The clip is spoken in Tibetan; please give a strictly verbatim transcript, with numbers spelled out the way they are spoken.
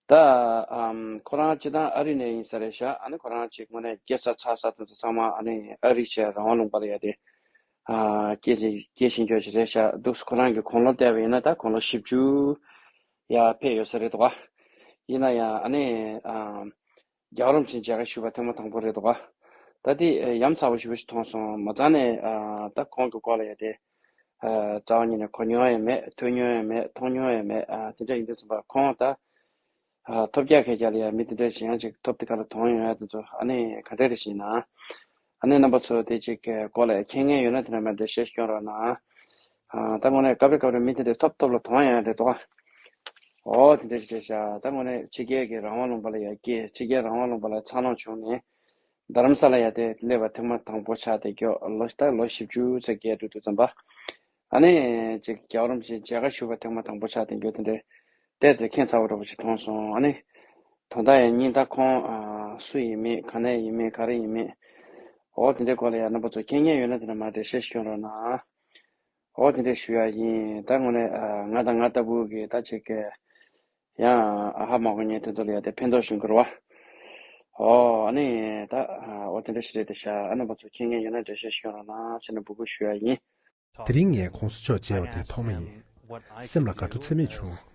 ད་ཨམ་ཁོ་རང་སྤྱིར་བཏང་ཨ་རི་ནས་ཡིན་ས་རེད་ཤག་ཨ་ནི་ཁོ་རང་ཅིག་དངོས་གནས་སྐྱེས་ས་འཚར་ས་དེ་ཚོ་ཚང་མ་ཨ་ནི་ཨ་རི་བྱས་རང་དབང་ལུང་པ་ལ་ཡ་དེ་ཨ་སྐྱེས་ཤིང་སྐྱེས་ཤིང་སྐྱོ་ཞིག་རེད་ཤག་འདུག་ཁོ་རང་གི་དགུང་ལོ་བལྟས་པ་ཡིན་ན་ད་དགུང་ལོ་བཞི་བཅུ་ཡ་ཕེབས་ཡོད་ས་རེད་འདུག་ག་ཡིན་ན་ཡང་ཨ་ནི་ཨམ་རྒྱལ་བ་རིན་པོ་ཆེ་མཇལ་ཁ་ཞུས་པ་ཐེངས་མ་དང་པོ་རེད་འདུག་ག་ད་དེ་ཡ་མཚར་པོ་ཞེ་པོ་ཞིག་མཐོང་སོང་། མ་རྩ་ནས་ཨ་ད་ཁོང་གི་སྐོར་ལ་ཡ་དེ་ཨ་རྩ་བ་ཉིད་ནས་གོ་མྱོང་ཡང་མེད། ཐོས་མྱོང་ཡང་མེད། མཐོང་མྱོང་ཡང་མེད། ཨ་དེ་འདྲ་ཡིན་དུས་ཙམ་པ་ཁོང་ད་ཨ་ཐོབ་རྒྱག་ཁད་རྒྱག་ལ་ཡ་མི་དེ་འདྲ་ཞིག་ཡང་ཅིག་ཐོབ་དེ་ག་ལ་མཐོང་ཡོང་ཡ་དེ་ཚོ་ཨ་ནི་ག་འདྲ་རེད་ཞེ་ན། ཨ་ནི་རྣམ་པ་ཚོ་དེ་ཅིག་གི་སྐོར་ལ་མཁྱེན་མཁན་ཡོད་ན་དེ་འདྲ་མ་འདྲ་བཤད་སྐྱོན་རོགས་གནང་། ཨ་ད་དངོས་གནས་སྐབས་རེ་སྐབས་རེ་མི་དེ་འདྲ་ཐོབ་ཐོབ་ལ་མཐོང་ཡ་རེད་འདུག་ག་འོ་དེ་འདྲ་ཞིག་རེད་ཤག་ད་དངོས་གནས་ཕྱི་རྒྱལ་གྱི་རང་དབང་ལུང་པ་ལ་ཡ་སྐྱེས། ཕྱི་རྒྱལ་རང་དབང་ལུང་པ་ལ་འཚར་ལོངས་བྱུང་ནས་རྡ་རམ་ས་ལ་ཡ་དེ་སླེབས་པ་ཐེངས་མ་དང་པོ་ཆགས་བསྡད་རྒྱུ་ལོ་ད་ལོ་བཞི་བཅུ་ཙམ་བརྒལ་འགྲོ་དུས་ཙམ་པ། ཨ་ནི་ཅིག་རྒྱལ་བ་རིན་པོ་ཆེ་མཇལ་ཁ་ཞུ་བ་ཐེངས་མ་དང་པོ་ཆགས་བསྡད་རྒྱུ་དེ་འདྲ་ཏོག་ཙམ་ཁྱད་མཚར་པོ་འདྲ་པོ་ཞིག་མཐོང་སོང་། ཨ་ནི་དོན་དག་ཡང་སྙིང་ད་ཁོང་ཨ་སུ་ཡིན་མིན་ག་ནས་ཡིན་མིན་ག་རེ་ཡིན་མིན། འོ་དེ་འདྲའི་སྐོར་ལ་ཡང་རྣམ་པ་ཚོ་མཁྱེན་མཁན་ཡོད་ན་དེ་འདྲ་མ་འདྲ་བཤད་སྐྱོན་རོགས་གནང་། འོ་དེ་འདྲ་ཞུ་ཡ་ཡིན། ད་དངོས་གནས་ཨ་ང་དང་ང་ལྟ་བུ་གི་ད་ཅིག་གི་ཡང་ཨ་ཧ་མ་གོ་མཁན་དེ་ཚོ་ལ་ཡ་དེ་ཕན་ཐོགས་ཤིག་འགྱུར་བ། འོ་ཨ་ནི་ད་ཨ་འོ་དེ་འདྲ་ཞིག་རེད་དེ་ཤག་ཨ་རྣམ་པ་ཚོ་མཁྱེན་མཁན་ཡོད་ན་འགྲེལ་བཤད་ཤིག་སྐྱོན་རོགས་གནང་བྱས་ནས་འབོད་སྐུལ་ཞུ་ཡ་ཡིན། དེ་རིང་ངས་གོང་ས་མཆོག་མཇལ་བ་དེ་ཐོག་མ་ཡིན། སེམས་ལ་དགའ་སྤྲོ་ཚད་མེད་བྱུང་